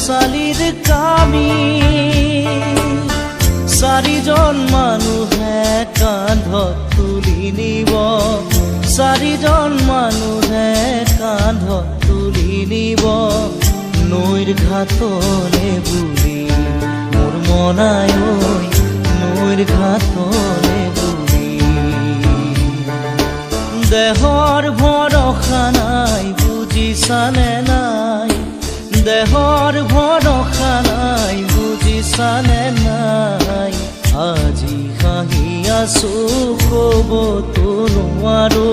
চালিৰ কামি। চাৰিজন মানুহে কান্ধত তুলি নিব, চাৰিজন মানুহে কান্ধত তুলি নিব নৈৰ ঘাটলে বুলি, মোৰ মনাই ঐ, নৈৰ ঘাটলে বুলি। দেহৰ ভৰসা নাই, বুজিছানে নাই? দেহৰ ভৰসা নাই, বুজিছানে নাই? আজি হাঁহি আছো, কবতো নোৱাৰো।